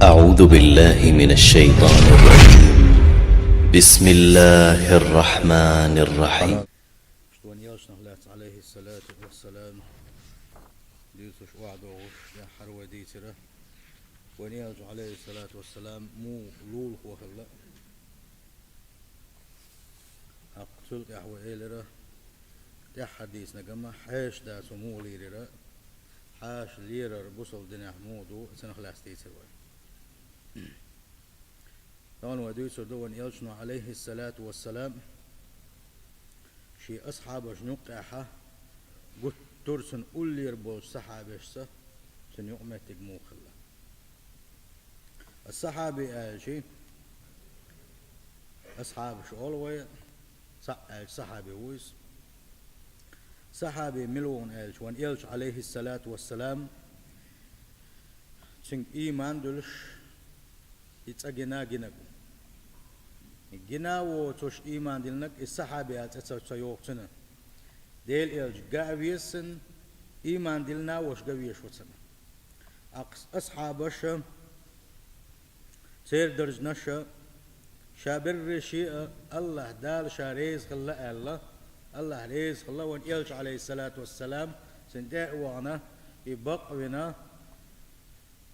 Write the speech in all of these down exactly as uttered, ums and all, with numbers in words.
أعوذ بالله من الشيطان الرجيم. بسم الله الرحمن الرحيم. Шта вайн элчанах лаьцна, Ӏалайхи салату вассалам, дуьйцуш охьадогӀуш, тӀеххьара вай дийцира, вайн элча, Ӏалайхи салату вассалам, муха лулахо хилла. ТӀаккха цул тӀехьа вай элира, тӀеххьара дийцинарг-м хьаьша дац, цо муха лийрира, хьаьша лерар бусалба динехь муха ду, цунах лаьцна дийцира вай. Тахана вай дуьйцур ду вайн элчано, Ӏалайхи салату вассалам, шен асхьабашна юккъехьа гуттар а цунна уллера болчу сахьабашца цуьнан юкъаметтиг муха хилла. Ас-сахьаби аьлча, асхьабаш олу вай, цхьаъ аьлча сахьаби ву иза. Сахьаби мила ву аьлча, вайн элча, Ӏалайхи салату вассалам, цуьнга ийман дуьллуш, и цӀа гина гинарг ву. Гина воцуш ийман диллинарг, и сахьаби аьлла цӀе ца, ца йоху цунна. Делан элча ган а везна, ийман диллина а волуш ган везаш ву цунна. Ас-, асхьабаша, церан даржанаша, ша берриш а АллахӀ Дала ша реза хилла аьлла, АллахӀ реза хилла вайн элча, Ӏалайхи салату вассалам, цунна тӀе а вахана, и бакъ а вина,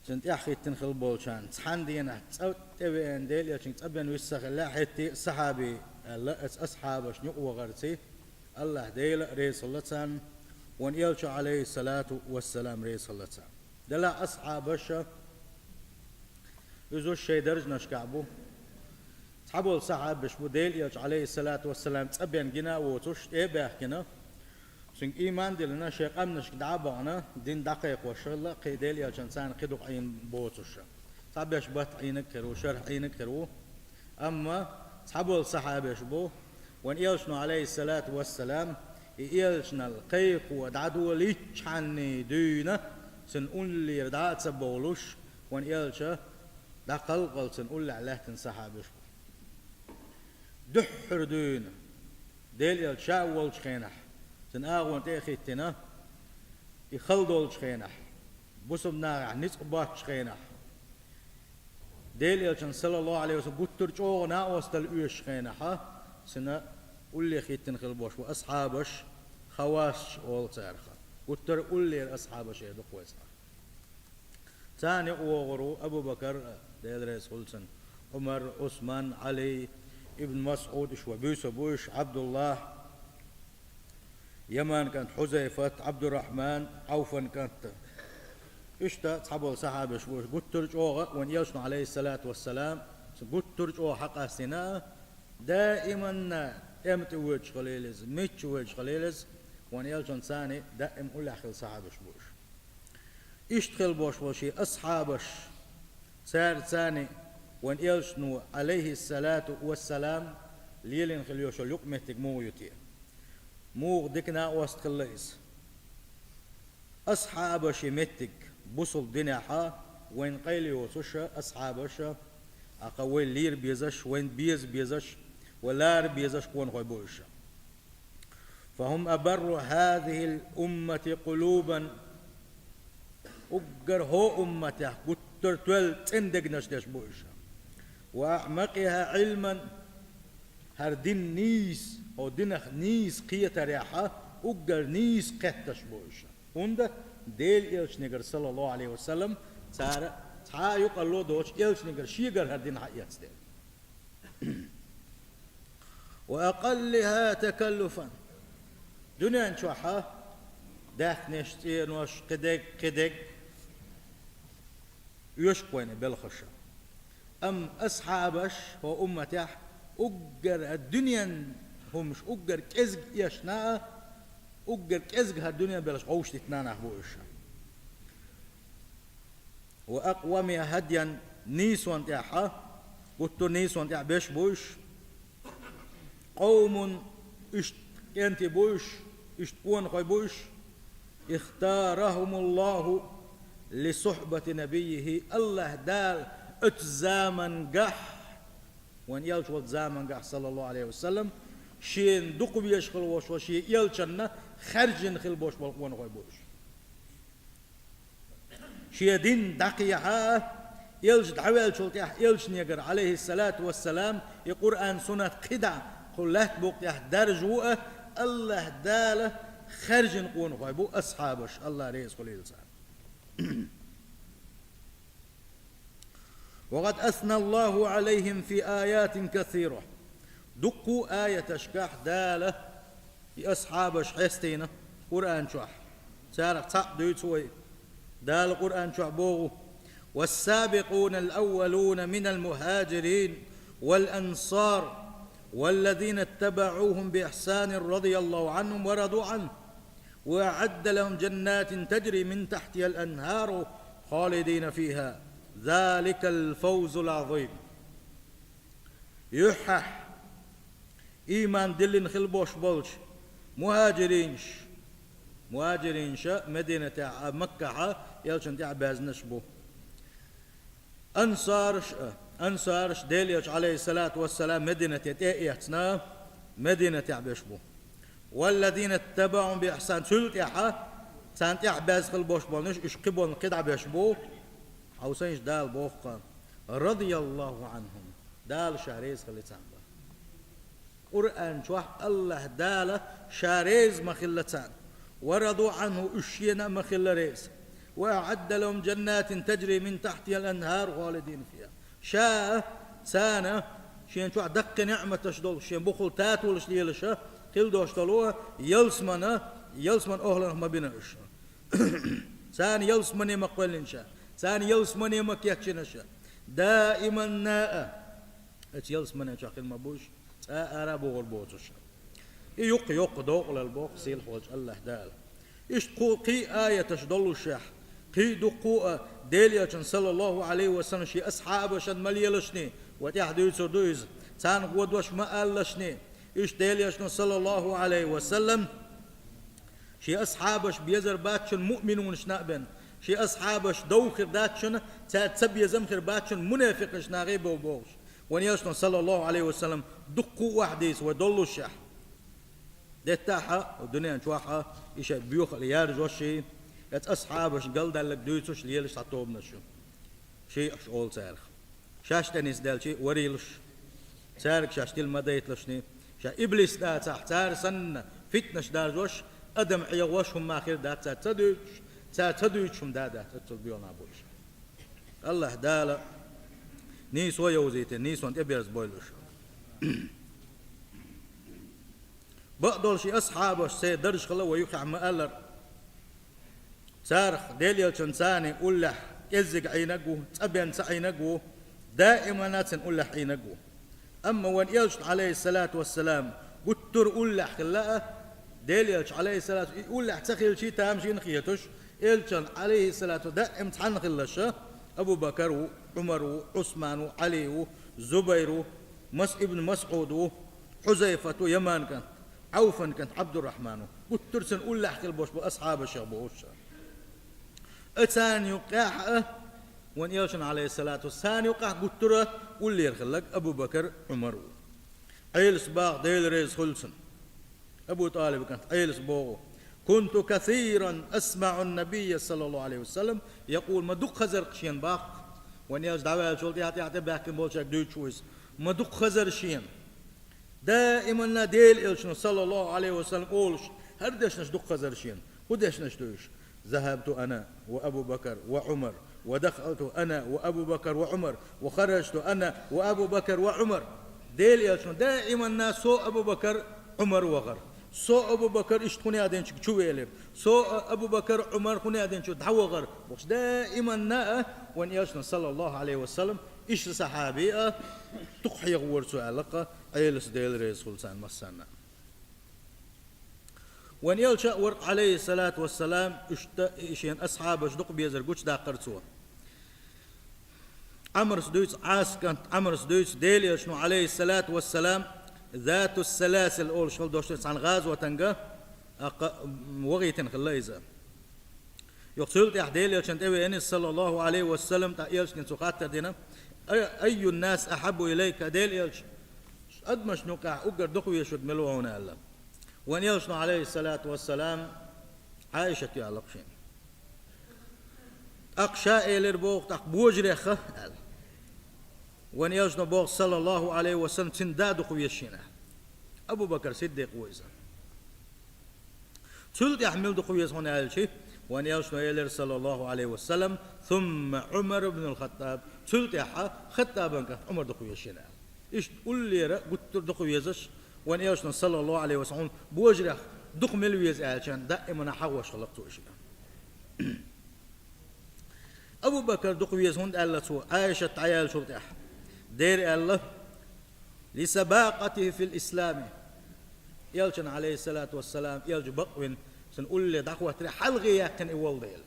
цунна тӀаьхьахӀиттина хилла болчарна, цхьана дийнахь цӀа тӀевеана, Делан элчанга цӀа бен вист ца хилла, хӀетте а сахьаби аьлла, аса асхьабашна юкъа вахарций, АллахӀ Дела а реза хилла царна, вайн элча, Ӏалайхи салату вассалам, реза хилла царна. Делахь асхьабаша, уьш шайн даржанашкахь бу. Цхьаболу сахьабаш бу, Делан элча, Ӏалайхи салату вассалам, цӀа бен гина а воцуш, тӀе а баьхкина, цуьнга ийман а диллина, шайн къаьмнашка дӀа а бахана, дин дӀакхайкхош хилла, кхин Делан элчанца царна кхин дукха Ӏийна боцуш. Цхьаберш баттахь Ӏийнарг а хир ву, шарахь Ӏийнарг а хир ву. Амма цхьаболу сахьабаш бу, вайн элчано, Ӏалайхи салату вассалам, и элчанал кхайкхо дӀадолийчхьанний дуьйна, цуьнан уллера дӀа а ца бовлуш, вайн элча дӀакхалкхалц цуьнан уллехь лаьттина сахьабаш бу. Дуьххьара дуьйна, Делан элча ша а волчу хенахь, цуьнан агӀона тӀе а хӀиттина, и хала долчу хенахь, бусалба нахехь ницкъ боцчу хенахь, Делан элчанна, саллаллаху Ӏалайхи ва саллам, гуттар а чӀогӀа накъосталла оьшучу хенахь, цуьнан улле хӀиттина хилла болуш бу асхьабаш, хавасаш олу царах. Гуттар а уллера асхьабашера ду-кх вай цхьа. Царна юкъа вогӀур ву Абу Бакар, Дела реза хуьлда цунна, Ӏумар, Ӏусман, Ӏали, Ибн МасӀуд, уьш вай буьйса бу уьш, Ӏабдуллахь, Яман кӀант Хьузайфат, Ӏабдуррахьман, Ӏауфан кӀант. Иштта цхьаболу сахьабаш бу уьш, гуттар а чӀогӀа вайн элчано, Ӏалайхи салату вассалам, гуттар а чӀогӀа хьакъастийна, даиманна тӀем тӀе воьдуш хилийла иза, мичча воьдуш хилийла иза, вайн элчанца царна даим уллехь хилла сахьабаш бу уьш. Иштта хилла болуш болу шен асхьабаш, цара царна вайн элчано, Ӏалайхи салату вассалам, лелийна хилла йолуш йолу юкъаметтиг муха ю те? Муха дика накъост хилла иза? Асхьабаши меттиг бусалба динехьа вайна къайла йоцуша асхьабаша, акха вай лийр безаш, вайна беза безаш, вай лара безаш къонахой бу уьш. فهم أبر هذه الأمة قلوبا. Уггар хӀо умматех гуттар а тоьлла цӀена дегнаш деш бу уьш. وأعمقها علما. ХӀара дин нийса, хӀо динах нийса кхетарехьа, уггар нийса кхетташ бу уьш. ХӀунда Делан элчанегара, саллаллаху Ӏалайхи ва саллам, цара цхьа а юкъалла доцуш элчанегара шегара хӀара дин хьаэцна дела. وأقلها تكلفا. Дуьнен чохьа даьхнеш, цӀенош, кхидерг, кхидерг оьшу-кх вайна белхаша. Амма асхьабаш хӀо умматехь уггар а дуьнен хӀумаш уггар кӀезиг эшна а, уггар кӀезиг хӀара дуьнен белхаш гӀовшадитина нах бу уьш. وأقومها هديا, нийсонна тӀехьа, гуттар а нийсонна тӀехь беш бу уьш. قوم, иштта кӀентий бу уьш, иштта къонахой бу уьш. اختارهم الله لصحبة نبيه, АллахӀ Дала оцу замангахь, вайн элча волчу замангахь, саллаллаху Ӏалайхи ва саллам, шена дукха везаш хилла волуш волу шен элчанна хаьржина хилла болуш болу къонахой бу уьш. Шен дин дӀакхехьа а, Элча дӀаваьллачул тӀехьа элчанегара, Ӏалайхиссалату вассалам, и Къуръан, суннат кхидӀа кху лаьттан букъа тӀехь даржа ву а, АллахӀ Дала хаьржина къонахой бу асхьабаш, АллахӀ реза хуьлийла царна. وقد أثنى الله عليهم في آيات كثيرة. Дуккха а аяташкахь Дала и асхьабаш хьестийна Къуръан чохь. Царах цхьаъ дуьйцу вай. Дала Къуръан чохь боху: والسابقون الأولون من المهاجرين والأنصار والذين اتبعوهم بإحسان رضي الله عنهم ورضوا عنه وأعد لهم جنات تجري من تحتها الأنهار خالدين فيها ذلك الفوز العظيم. Юьхьехь ийман диллина хила бош болчу мухьаджиринаш, мухьаджиринаш Мединатехь а, Маккахь а элчанна тӀаьхьа баьзнаш бу. Ансараш а, ансараш Делан элча, Ӏалайхиссалату вассалам, Мединате тӀе а эцна, Мединатехь беш бу. والذين اتبعوهم بإحسان, цул тӀаьхьа царна тӀаьхьа баьзна хила бош болнаш, уьш кхиболна кхидӀа беш бу. Хьовсийша, Дала боху-кх: رضي الله عنهم, Дала Ша реза хили царна боху. Къуръан чохь АллахӀ Дала Ша реза ма хилла царна, ورضوا عنه, уьш Шена а ма хилла реза. وأعد لهم جنات تجري من تحتها الأنهار خالدين فيها. Ша царна Шен чохь даккхий неӀматаш долуш, Шен бухахула татолаш лелаш хила дош долу ялсамана, ялсаман охӀланах ма бина уьш. Царна ялсамане ма кхоьллина Ша, царна ялсамане ма кечйина Ша. Даиманна а оцу ялсамане чохь хила ма бу уьш, цкъа а ара а богӀур боцуш. И юккъе йоккха докъалалла боху сийлахь волчу АллахӀ Дала. Иштта кху кхин а аяташ доллушехь, кхин а дуккха а Делан элчанна, саллаллаху Ӏалайхи ва саллам, шен асхьабашна ма лелашний, ва тӀаьхьа дуьйцур ду иза, царна гӀо дош ма алалашний. Иштта Делан элчано, саллаллаху Ӏалайхи ва саллам, шен асхьабаш безар бацчун муъминунашна а бен, шен асхьабаш дов хир дацчун, цаьрца ца безам хир бацчун мунафикъаш нахе бов бохуш. Вайн элчано, саллаллаху Ӏалайхи ва саллам, дуккха а охьадийца вай доллушехь. Деттахь а, дуьнен чохь а, и шайн боьхалла яржош и, эца асхьабаш галдаллаг дуьйцуш лелаш цхьа тобанаш ю. Шиъаш олу царах. Шаьш тӀе нисделчи варийлаш, цаьрга шаьш тила ма дайталашний, ша иблис дацахь, цара санна фитнаш даржош, адам Ӏехош хӀумма хир дац цара ца дуьйцуш, цара ца дуьйцуш хӀума да дац, оццул боьлху нах бу уьш. АллахӀ Дала нийсо йовзийта, нийсонан тӀеберза бойла уьш. Бакъдолуш и асхьабаш церан дарж хила вай юххехь ма-аллара. Царах Делан элчанца царна уллехь кӀеззиг Ӏийнарг ву, цкъа бен ца Ӏийнарг ву, даиманна цуьнан уллехь Ӏийнарг ву. Амма вайн элчанна, Ӏалайхиссалату вассалам, гуттар а уллехь хилла а, Делан элча, Ӏалайхиссалату, и уллехь ца хилчи тамашийна хеташ, элчанна, Ӏалайхиссалату, даим цхьаьна хилалаш а, Абу Бакар ву, Ӏумар ву, Ӏусман ву, Ӏали ву, Зубайр ву, Мас-, ибн МасӀуд ву, Хьузайфат ву, Яман кӀант, Ӏавфан кӀант Ӏабдуррахьман ву. Гуттар а цуьнан уллехь хилла болуш болу асхьабашех бохуш. Царна юккъехь а, вайн элчанна, Ӏалайхиссалату, царна юккъехь гуттар а уллера хилларг Абу Бакар, Ӏумар ву. Ӏелас боху, Дела реза хуьлда цунна. Абу ТӀалиб кӀант Ӏелас боху: كنت كثيرا أسمع النبي صلى الله عليه وسلم يقول, ма дукха хезара-кх шена боху, вайн элча дӀаваьллачул тӀаьхьа-тӀаьхьа тӀебаьхкина болчаьрга дуьйцуш ву иза, ма дукха хезара шена. Даиманна Делан элчано, саллаллаху Ӏалайхи ва саллам, олуш, хӀара дешнаш дукха хезара шена. ХӀун дешнаш ду уьш? ذهبت أنا وأبو بكر وعمر، ودخلت أنا وأبو بكر وعمر، وخرجت أنا وأبو بكر وعمر. Делан элчано даиманна со, Абу Бакар, Ӏумар вахара. Со, Абу Бакар, иштта хӀун яздинчуьнга чу велира. Со, Абу Бакар, Ӏумар хӀун яздинчуьнга дӀавахара. Бохуш даиманна а вайн элчано, саллаллаху Ӏалайхи ва саллам, иштта сахьаби а, дукха хьехавора цо аьлла-кх, Ӏелас, Дела реза хуьлда царна массарна. Вайн элча а вара-кх, Ӏалайхиссалату вассалам, иштта и шен асхьабаш дукха безар гучудаккхара цо. Ӏамрас дуьйцу, Ӏас кӀант Ӏамрас дуьйцу, Делан элчано, Ӏалайхиссалату вассалам, Зату-с-Саласил олуш хилла долчу цхьана гӀазотехь, аккха, м, вахийтина хилла иза. Юха цул тӀаьхьа Делан элчанна тӀевеана иза, саллаллаху Ӏалайхи ва саллам, тӀаккха элчане цо хаттар дина: «Ай-, أي الناس أحب إليك, Делан элча, адамашна юкъахь уггар дукха везарг мила ву хьуна?» аьлла. Вайн элчано, Ӏалайхиссалату вассалам, Ӏайшат ю аьлла-кх шена. ТӀаккха ша элира боху, тӀаккха божарех аьлла. Вайн элчано боху, саллаллаху Ӏалайхи ва саллам, цуьнан да дукха везаш хилла. Абу Бакр Сиддикъ ву иза. Цул тӀаьхьа мила дукха веза хьуна аьлча, вайн элчано элира, саллаллаху Ӏалайхи ва саллам, сумма Ӏумар ибн аль-Хаттаб, цул тӀаьхьа Хаттабан кӀант Ӏумар дукха везаш хилла. Иштта уллера гуттар а дукха везаш, вайн элчано, саллаллаху Ӏалайхи ва саллам, божарех дукха мила веза аьлча, даимана хьагӀош хилла цо иштта. Абу Бакр дукха веза хӀунда аьлла цо, Ӏайшат дӀаяьллачул тӀаьхьа? Дера аьлла, ли сабакъатихи фил ислами. Элчан, Ӏалайхиссалату вассалам, элча бакъвина, цунна улле дӀахӀоттаре хьалхе яьккхина и волу дела.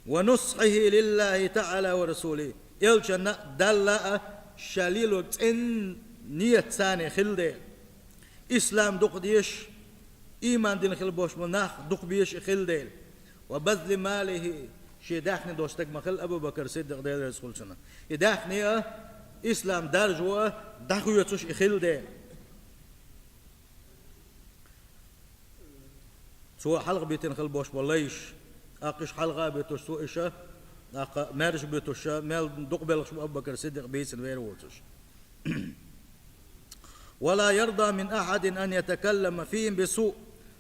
Ва нусхьихи лиллахи таӀала ва расулихи. Элчанна а, Далла а ша лелорг цӀена нийят царна хилла дела. Ислам дукха дезаш, ийман дина хила болуш болу нах дукха безаш и хилла дела. Ва базли малихи, шен даьхни долуш стаг ма хилла Абу Бакр Сиддикъ, Дела реза хуьлда цунна. И даьхни а, ислам даржо а дӀахоьцуш и хилла дела. Цо хьалха битина хила болуш болу лайш, тӀаккха иша хьалха а битуш, цо иша, тӀаккха маьрша а битуш, мел дукха белхаш бу Абу Бакр Сиддикъ бийцина вер воцуш. Ва ла ярда мин ахьадин ан ятакаллама фихим бису.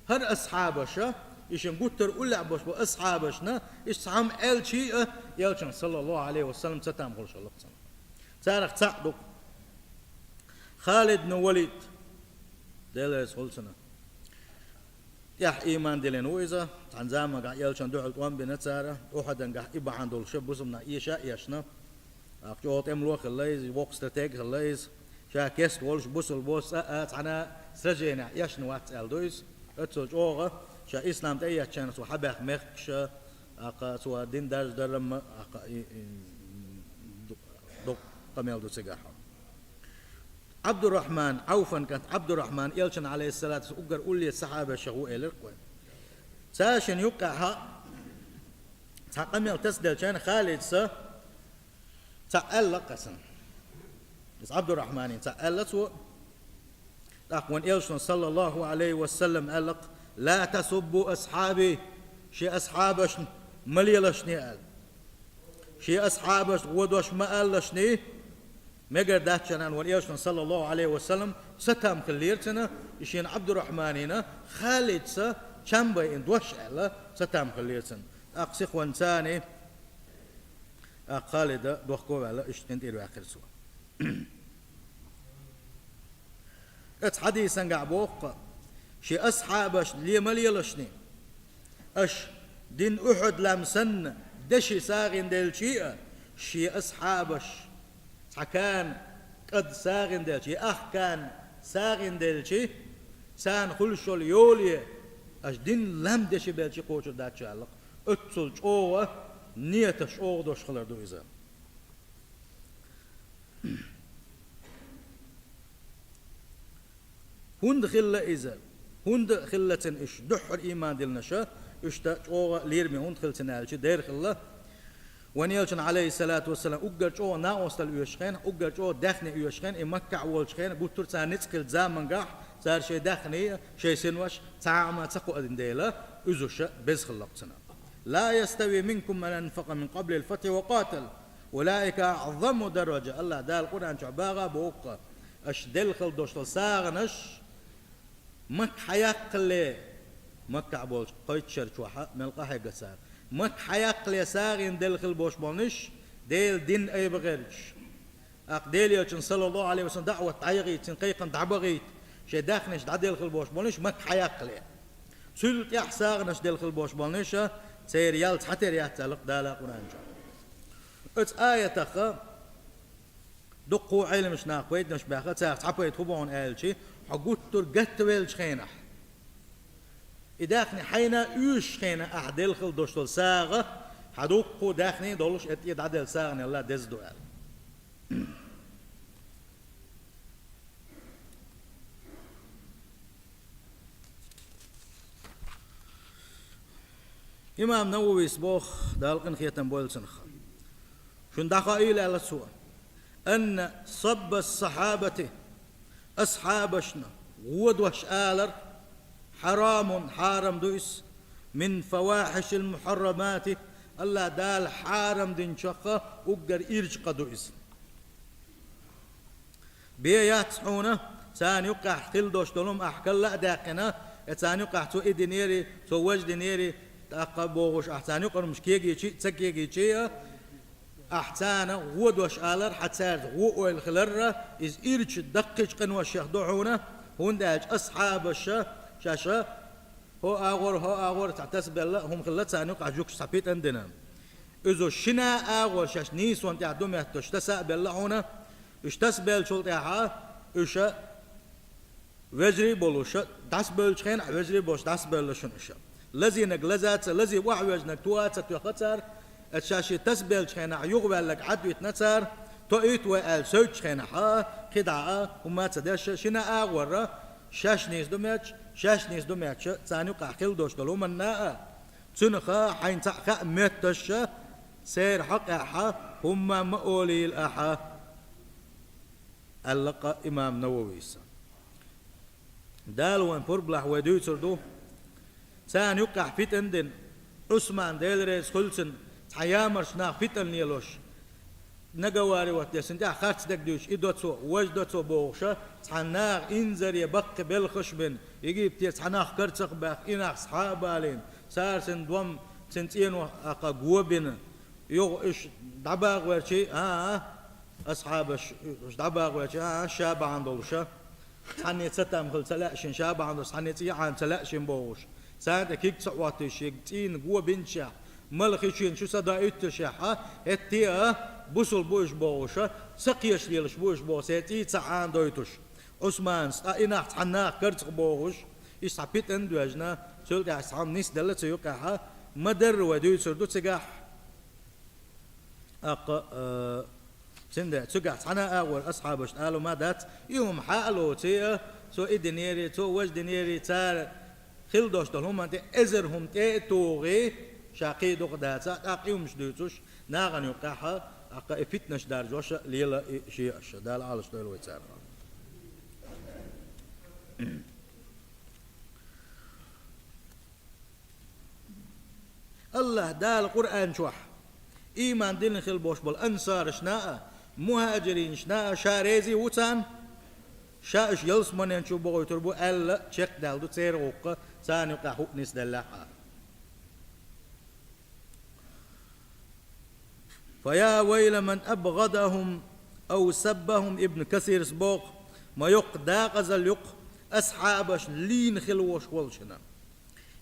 ХӀара асхьабаша, и шен гуттар а уллехь болуш болу асхьабашна, иштта цхьамма аьлчий а, элчанна, саллаллаху Ӏалайхи ва саллам, цатам хуьлуш хилла цунна. Царах цхьаъ ду-кх Халид бну Валид, Дела реза хуьлда цунна. ТӀаьхьа ийман диллина ву иза, цхьана заманахь элчанна дуьхьал тӀом бина цара, Ухьудангахь и бахьана долуш бусалбанаш эша а эшна, тӀаккха чӀогӀа тӀемало хилла иза, воккха стратег хилла иза, ша кеста волуш бусалба цкъа а цхьана а сраженехь эшна вац аьлла ду иза. Оццул чӀогӀа ша ислам тӀеэцначарна цо хьабаьхна мехкаш, тӀаккха цо дин даржадаран а, тӀаккха и, и, ду-, дукха къамел ду цигахь. Ӏабдуррахьман, Ӏавфан кӀант Ӏабдуррахьман, элчанна, Ӏалайхиссалату вассалам, уггар уллера сахьабашах ву элира-кх вай. Цара шена юккъехь цхьа къамел тасаделча, Халида цхьаъ аьлла-кх цунна. Иза Ӏабдуррахьманна цхьаъ аьлла цо. ТӀаккха вайн элчано, саллаллаху Ӏалайхи ва саллам, аьлла-кх: «Ла тасуббу асхьаби», шен асхьабашна ма лелашний аьлла. Шен асхьабашна гӀо дош ма алалашний, мегар дац шуна, аьлла, вайн элчано, саллаллаху Ӏалайхи ва саллам, цатам хиллера цунна, и шена Ӏабдуррахьманна Халидца чам байина дош аьлла, цатам хиллера цунна. ТӀаккха сихонца царна, тӀаккха Халида дохко а ваьлла, иштта къинтӀера ваьккхира цо. Оцу хьадисангахь боху-кх, шен асхьабашна ле ма лелашний. Аша дин Ухьуд лам санна деши сагӀина делчий а, шен асхьабаш цхьа кана кӀад сагӀина делчий, я ах кана сагӀина делчий, царна хуьлуш йолу йоле аша дин лам деши белчий кхочур дац шу аьлла-кх. Оццул чӀогӀа нийяташ чӀогӀа долуш хилар ду иза. ХӀунда хилла иза? ХӀунда хилла цуьнан уьш дуьххьара ийман диллинаша, уьш тӀе чӀогӀа лераме хӀунда хилла цуьнан аьлча, дера хилла, вайн элчанна, Ӏалайхиссалату вассалам, уггар чӀогӀа накъосталла оьшучу хенахь, уггар чӀогӀа даьхни оьшучу хенахь, и Маккахь волчу хенахь, гуттар а царна ницкъ хиллачу замангахь, цара шайн даьхни а, шайн синош а цхьа а ма ца кхоьдина дела, уьзуша беза хилла-кх цунна. «Ла ястави минкум ман анфакъа мин къаблил фатхьи ва къатал, улаика аӀзаму даража». АллахӀ Дала Къуръан чохь баха а боху-кх, аша делла хила долуш долу сагӀанаш Макка хьаяккхале, Маккахь болчу кхойтта шар чохь мел къахьегна цара. Макка хьаяккхале сагӀина делла хила болуш болниш, Делан дин айба гӀерташ, тӀаккха Делан элчанан, саллаллаху Ӏалайхи ва саллам, даӀват дӀаяхийта, цуьнан кхайкхам дӀабахийта, шайн даьхнаш дӀаделла хила болуш болниш Макка хьаяккхале. Цул тӀаьхьа сагӀанаш делла хила болуш болниш, церан ял цхьатера яц аьлла-кх Дала Къуръан чохь. Оцу аятах дуккха а Ӏеламчу наха пайданаш баьхна, царах цхьа пайда хӀун бу хьуна аьлча, хьо гуттар а гатта веллачу хенахь, и даьхни хьайна оьшучу хенахь ахь делла хила долуш долу сагӀа, хьан дуккха а даьхни а долуш, и тӀе дӀаделла сагӀанал деза ду аьлла. Имам Нававис боху, Дала къинхетам бойла цунах. Шуна дӀахоийла аьлла цо: «Анна сабба сахьабати», асхьабашна гӀо дош алар, хьарамун, хьарам ду иза, من فواحش المحرمات, АллахӀ Дала хьарам динчух уггар ирча къа ду иза. Бе яц хьуна, царна юкъахь хила долуш долу хӀума ахь карла а даьккхина, э, царна юкъахь цо и динера, цо важа динера, тӀаккха бохуш, ахь царна юкъара хӀумаш кегийча а, ца кегийча а, ахь царна гӀо дош алар, хьан цаьрца гӀо ойла хиларра, иза ирча даккхийчу къиношех ду хьуна, хӀунда аьлча асхьабаша шаьш хӀо агӀор, хӀо агӀор цхьа тасабелла а хӀума хилла царна юкъахь жуьгташа цхьа питана дина. Иза шина а агӀор шаьш нийсонна тӀехь ду метташ таса а белла хьуна, уьш тасабеллачул тӀаьхьа уьш вежарий а болуш, дӀасабевллачу хенахь вежарий а болуш дӀасабевлла шуна уьш. Лазийнарг лаза а ца, лазий охьавоьжнарг тоха а ца тоьхна цара, аса шаьш и тасабеллачу хенахь юхаваьлларг Ӏадвитина цара, тоуьйту вай аьлла севцучу хенахь, кхидӀа а хӀумма а ца деш, шина а агӀор шаьш нийса ду метташ, шаьш нийса ду метташ, царна юкъахь хила долуш долу хӀуманна а, цуьнах хьайна цхьаъ хаьа метташ, церан хьокъехь хӀумма ма олийла ахьа, аьлла-кх имам Нававис. Дала вайн пурбалахь вай дуьйцур ду. Царна юккъехь питана дина, Ӏусман, Дела реза хуьлда цунна, цхьа ямарчу наха питана лелош, наговаривать деш, цунна тӀехь харц дерг дуьйцуш, и до цо, важа до цо бохуша, цхьана наха инзаре баккхий белхаш а бина, Египтера цхьа нах карцах а баьхна, и нах схьа а балийна, цара цуьнан дом, цуьнан цӀенош а кха го бина, юха уьш дӀабагӀа верчий, а, а, асхьабаш уьш дӀабагӀа верчий, а, а, ша бахьана долуша. Цхьанне ца там хила ца лаьа шен, ша бахьана долуш цхьанне цӀий Ӏана ца лаьа шен бохуш. Царна тӀе куьг ца Ӏоттуьйтуш, шега цӀийнан го бинчехь, мала хи чуьйна шу са даитташехь, хӀетте а бусул бу уьш бохуша, ца кхеташ лелаш бу уьш боху, церан цӀий ца Ӏана дойтуш. Ӏусманца, ткъа и нах цхьана наха карцах бохуш, иштта цхьа питана а доьжна, цул тӀаьхьа цхьа хӀума нисделла цу юкъехь, ма-дарра вай дуьйцур ду цигахь. ТӀаккха, а, цундела цигахь цхьана а агӀор асхьабашна ала хӀума дац, и хӀума хьа а лоций а, цо и динера, цо важа динера, цара хила долуш долу хӀуманна тӀе эзар хӀума тӀе а тухий, ша кхин дукха дацахь, тӀаккха и хӀумаш дуьйцуш, нахана юккъехь, тӀаккха и питанаш даржош а лела и шиъ аша. Дала Ӏалашдойла вай царах. АллахӀ Дала Къуръан чохь, ийман дина хила болуш болу ансарашна а, мухӀажиринашна а, ша реза ву царна, ша уьш ялсаманен чу бохуьйтур бу аьлла, чекхдаьлла ду церан гӀуллакх, царна юкъахь хӀуъа нисделлехь а. فيا ويل من أبغضهم أو سبهم, Ибн Касирас боху, ма йоккха декъазалла ю-кх асхьабашна лийна хила волуш волчунна.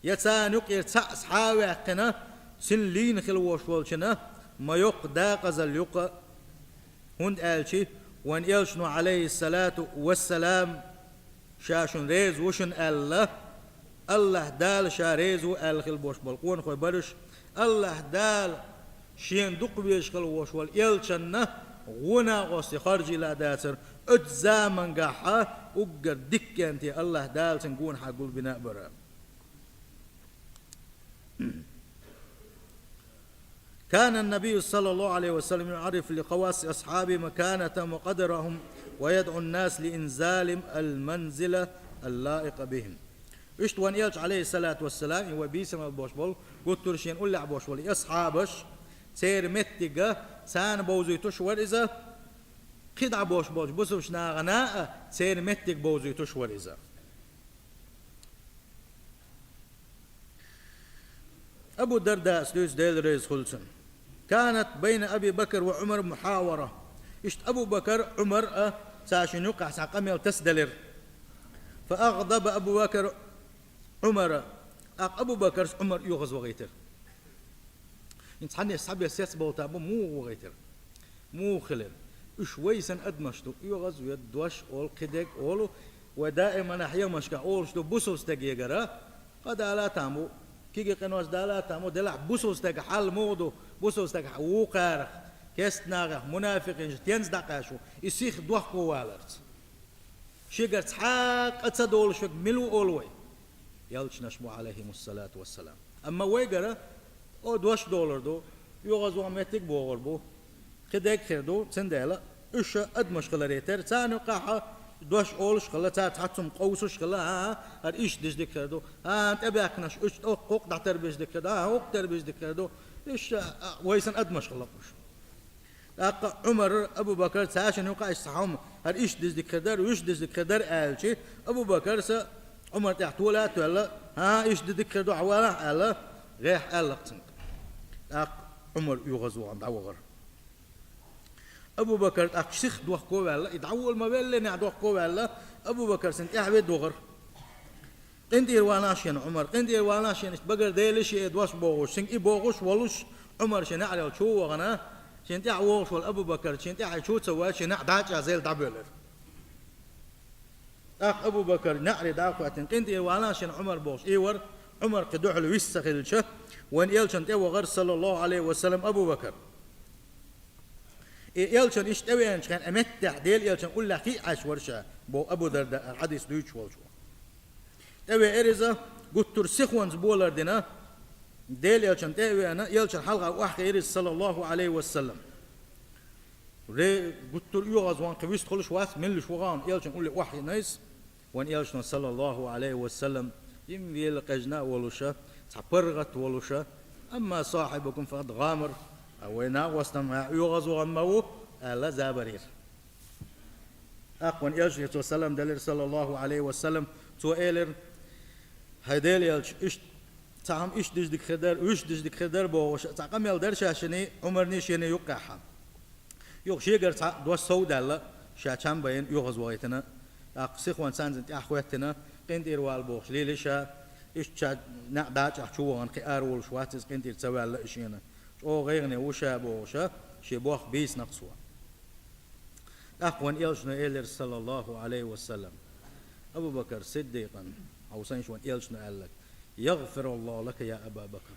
Я царна юкъера цхьаъ схьа а ваьккхина, цуьнан лийна хила волуш волчунна, ма йоккха декъазалла ю-кх, хӀунда аьлча вайн элчано, Ӏалайхиссалату вассалам, ша шуна реза ву шуна аьлла, АллахӀ Дала ша реза ву аьлла хила болуш болу къонахой бара уьш. АллахӀ Дала шена дукха везаш хила волуш волу элчанна гӀо накъостий харжийла а дацара, оцу замангахь уггар дика кӀентий АллахӀ Дала цуьнан гонахьа гулбина а бара. كان النبي صلى الله عليه وسلم يعرف لخواص أصحابه مكانتهم وقدرهم ويدعو الناس لإنزالهم المنزلة اللائقة بهم. Иштта вайн элча, Ӏалайхиссалату вассалам, и вай бийсамал болуш болу, гуттар а шена уллехь болуш болу и асхьабаш, церан меттиг а царна бовзуьйтуш вара иза, кхидӀа болуш болчу бусалба нахана а церан меттиг бовзуьйтуш вара иза. Абу Дардаъс дуьйцу, Дела реза хуьлда цунна: كانت بين أبي بكر وعمر محاورة. Иштта Абу Бакар, Ӏумар а царна юккъехь цхьа къамел тасаделира. فأغضب أبو بكر عمر. ТӀаккха Абу Бакарс Ӏумар оьгӀазвахийтира. ХӀинца цхьанне схьабесса сецбовлуш бу, муха вахийтира? Муха хилира? Уьш вай санна адамаш ду, оьгӀаз вед, дош олу, кхидерг олу, вай даиманахь хьехамашкахь олуш ду, бусалба стегегара къа дала а там бу, кегий къинош дала а там бу, делахь бусалба стеган хьал муха ду, бусалба стагахь вукхарах, кестнахах, мунафикъинчу тенца дӀакъаьста ву, и сиха дохковаларца. Шегара цхьа а къа ца долуш верг мила ву олу вай? Элчанаш бу, Ӏалайхимуссалату вассалам. Амма вайгара о дош долур ду, оьгӀазвахна меттиг а богӀур бу, кхидерг а хир ду, цундела уьш адамаш хиларе терра, царна юккъехь Дош олуш хилла, цара цхьаццум къовсуш хилла, а, а, хӀара иштта деза дика хир ду, а, тӀебаьхкинарш уьш тӀоккха дӀатарбеш дика хир ду, а, хӀокху тарбеш дика хир ду, иштта, а, вай санна адамаш хилла уьш. ТӀаккха Ӏумар, Абу-Бакар, цаьршинна юкъахь иштта цхьа хӀума, хӀара иштта деза дика хир дара, уьш деза дика хир дара аьлча, Абу-Бакарс Ӏумар тӀехь тола а тоьлла, а, иштта деза дика хир ду, хьавалахь аьлла, гӀехь аьлла-кх цуьнга. ТӀаккха Ӏумар оьгӀазвахана дӀавахара. Абу-Бакар тӀаккха сиха дохко а ваьлла, и дӀавола ма-веллий, нехь дохко а ваьлла, Абу-Бакар цунна тӀаьхьаве а вахара. КъинтӀера ванахь шена Ӏумар, къинтӀера ванахь шена иштта багара Деле шиъ дош бохуш, цуьнга и бохуш волуш, Ӏумар шен неӀарел чу а вахана, шена тӀаьхьа вогӀуш волу Абу-Бакар шена тӀаьхьа чу а ца воьдуш, шен неӀ дӀачӀа зайла дӀабоьллира. ТӀаккха Абу-Бакар неӀаре дӀа а хӀоьттина, къинтӀера ванахь шена Ӏумар бохуш, и вара, Ӏумар кхин дуьхьал вист ца хилча, вайн элчанна тӀе вахара, саллаллаху Ӏалайхи ва саллам, Абу-Бакар. И элчанна иштта тӀевеанчу хенахь, и меттехь Делан элчанна уллехь хи а Ӏаш вара ша, боху Абу Дарда, хьадис дуьйцуш волчо. ТӀевеара иза, гуттар а сихонца болар дина, Делан элчанна тӀе а веана, элчанна хьалха охьахиира иза, саллаллаху Ӏалайхи ва саллам. Ре-, гуттар а оьгӀазвахана, кхин вист хуьлуш вац, меллаша ву хьуна, элчанна улле охьахиъна иза. Вайн элчано, саллаллаху Ӏалайхи ва саллам, жимма вела къежна а волуша, цхьа паргӀат а волуша, амма сахьибукум факъад гӀамар, а вай накъостам а оьгӀазвахана ма ву, аьлла, забарийра. ТӀаккха вайн элчане цо салам делира, саллаллаху Ӏалайхи ва саллам, цо элира: «ХӀай Делан элча, иштта цхьа хӀума иштта деза дика хир дара, уьш деза дика хир дара», — бохуш, цхьа къамел дара шаьшшинний, Ӏумарний шений юккъехь. Юха шегара цхьа дош сов даьлла, ша чам байна, оьгӀазвахийтина, тӀаккха сихонца царна тӀаьхьахӀоьттина, къинтӀера вала бохуш лелира ша, иштта ша неӀ дӀачӀа чу вахана, кхин ара волуш вац иза, къинтӀера ца ваьлла и шена. ЧӀогӀа гӀайгӀане ву ша бохуша, шен бохку бийцина-кх цо. ТӀаккха вайн элчано элира, саллаллаху Ӏалайхи ва саллам, Абу Бакар Сиддикъан, хьовсийша, вайн элчано аьлларг: «ЯгӀфируллаху лака, я Аба Бакр».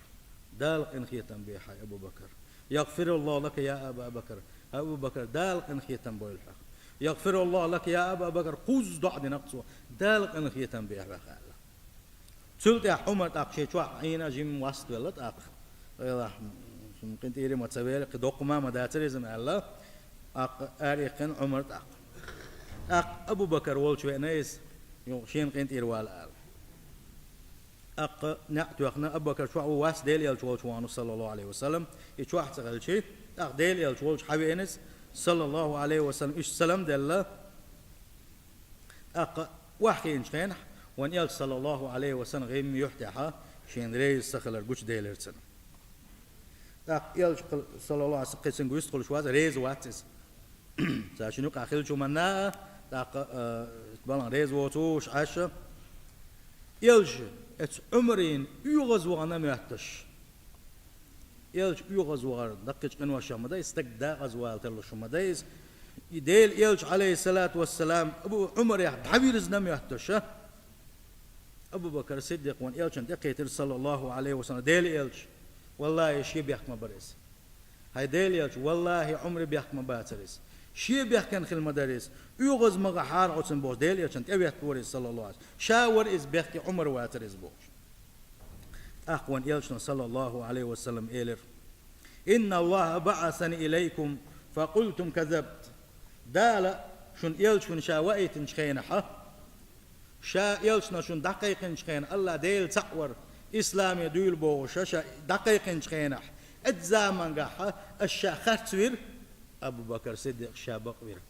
Дала къинхетам бе хьан, Абу Бакар. «ЯгӀфируллаху лака, я Аба Бакр». Абу Бакар, Дала къинхетам бойла хьох. «ЯгӀфируллаху лака, я Аба Бакр». Кхузза доӀа дина-кх цо: «Дала къинхетам бе хьох», — аьлла. Цул тӀаьхьа Ӏумар тӀаккха шен чохь Ӏийна жимма васт велла тӀаккха. Элахь, м, къинтӀера ма ца вели, кхин доккха ма ма дацара иза-м аьлла, тӀаккха араиккхина Ӏумар тӀаккха. ТӀаккха Абу Бакар волчу веана иза, юха шена къинтӀера вала аьлла. ТӀаккха неӀ тоьхна, Абу Бакар чохь ву, вац, Делан элча волчу вахана, саллаллаху Ӏалайхи ва саллам, и чохь ца хилча, тӀаккха Делан элча волчу хьан веана иза, саллаллаху Ӏалайхи ва саллам, иштта салам делла, тӀаккха охьахиъначу хенахь, вайн элча, саллаллаху Ӏалайхи ва саллам, гӀимма юьхь тӀехь шена реза ца хилар гучуделира цунна. ТӀаккха элча, саллаллаху Ӏалайхи ва саллам, кхин цуьнга вист хуьлуш вац, реза вац иза. Цаьршинна юкъахь хиллачу хӀуманна а, тӀаккха, а, балан реза воцуш Ӏаш. Элча, оцу Ӏумарна оьгӀазвахана моьттуш. Элча оьгӀазвахар даккхийчу къиношах ма дай, стаг декъаза вала тарлуш ма дай иза. И Делан элча, Ӏалайхиссалату вассалам, Абу Ӏумарех дӀавирзина моьттуш, а? Абу Бакар Сиддикъ вайн элчанна тӀекхийтира, саллаллаху Ӏалайхи ва саллам, Делан элча. Валлахи, шен бехк ма бара иза. ХӀай Делан элча, валлахи, Ӏумаран бехк ма бацара иза. Шен бехкенна хила ма дара иза. ОьгӀаз ма гӀахьара оцунна бохуш, Делан элчанна тӀеветта вара иза, саллаллаху Ӏалайхи ва саллам. Ша вара иза бехке, Ӏумар вацара иза бохуш. ТӀаккха вайн элчано, саллаллаху Ӏалайхи ва саллам, элира: «Инна Аллаха баӀасани илайкум, фа къултум казабт». Дала шуна элча хӀун ша ваийтинчу хенахьа, ша элчано шуна дӀакхайкхинчу хенахь, Алла Дела цхьаъ вара, исламе дуьйла бохуша, ша дӀакхайкхинчу хенахь, оцу замангахьа аш ша харцвира, Абу Бакар Сиддикъ ша бакъвира.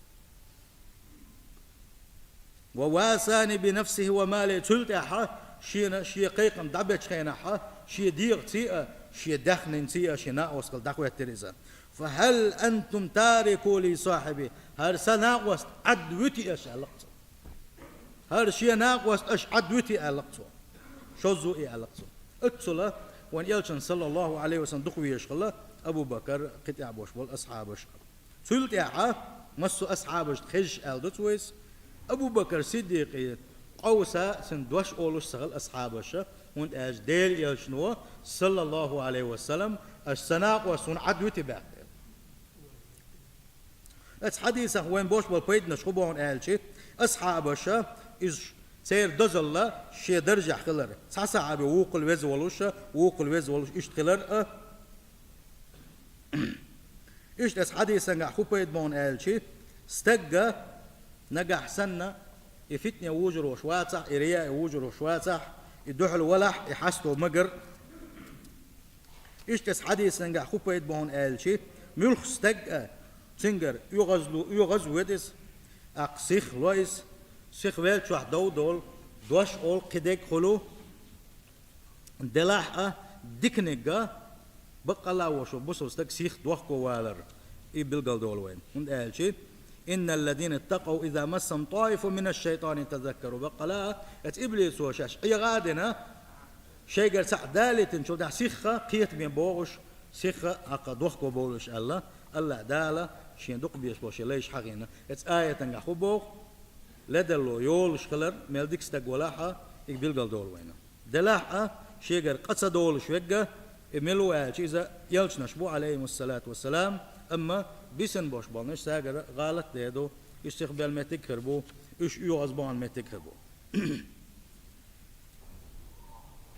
«Ва васани би нафсихи ва мали», цул тӀаьхьа шена шен кхайкхам дӀабечу хенахьа, шен дегӀаций а, шен даьхнинций а, шен накъостал дӀахӀоьттира иза. «Фа хӀал антум тарику ли сахьиби?» ХӀара сан накъост Ӏад вуьтий аша, аьлла-кх цо. ХӀара шен накъост аша Ӏад вуьтий, аьлла-кх цо. Шоззу и, аьлла-кх цо. Оццула вайн элчанна, саллаллаху Ӏалайхи ва саллам, дукха везаш хилла Абу Бакар, кхин тӀехь болуш болу асхьабаш. Цул тӀаьхьа массо а асхьабашна хезаш аьлла ду цо иза, Абу Бакар Сиддикъе къовса цуьнан дош олуш ца хилла асхьабаша, хӀунда аьлча Делан элчано, саллаллаху Ӏалайхи ва саллам, аша сан накъост хӀунда Ӏад вуьтий баьхкина. Оцу хьадисах вайн бош болу пайданаш хӀун боху аьлча, асхьабаша иза церан дозалла шен даржехь хилар, цхьа сахьаби вукхул веза волуша, вукхул веза волуш иштта хилар а. Иштта оцу хьадисангахь хӀун пайда боху аьлча, стагга Нагахь санна и фитне вужур волуш вацахь, и рияъ вужур волуш вацахь, и дуьхьал валахь, и хьасто магар. Иштта цу хьадисангахь хӀун пайда бу хьуна аьлча, муьлхха стаг а, цуьнгара оьгӀаз лу-, оьгӀаз а веда иза, тӀаккха сих а ло иза, сих веллачохь дов долу, дош олу, кхин дерг хуьлу, делахь а диканиг а, баккъалла а ву шун бусалба стаг сих дохко валар, и билгалдолу вайна. ХӀунда аьлча: «Инналлазина ттакъав иза массахум тӀаифун минаш-шайтӀани тазаккару». Баккъалла а, эцу иблисо шаьш Ӏеха а дина, шайгара цхьаъ далийтинчул тӀаьхьа сихха кхетаме богӀуш, сихха хьакха дохко бовлуш аьлла, АллахӀ Дала шен дукха безаш болу шен лайш хьахийна. Эцу аятангахь хӀун боху? Ледарло йолуш хилар, мел дика стаг валахь а, и билгалдолу вайна. Делахь а, шегара къа ца долуш верг а, и мила ву аьлча, иза элчанаш бу, Ӏалайхимуссалату вассалам, амма бисина болуш болнаш цаьргара гӀалат дер ду, уьш сихбелла меттиг хир бу, уьш оьгӀаз бахана меттиг хир бу.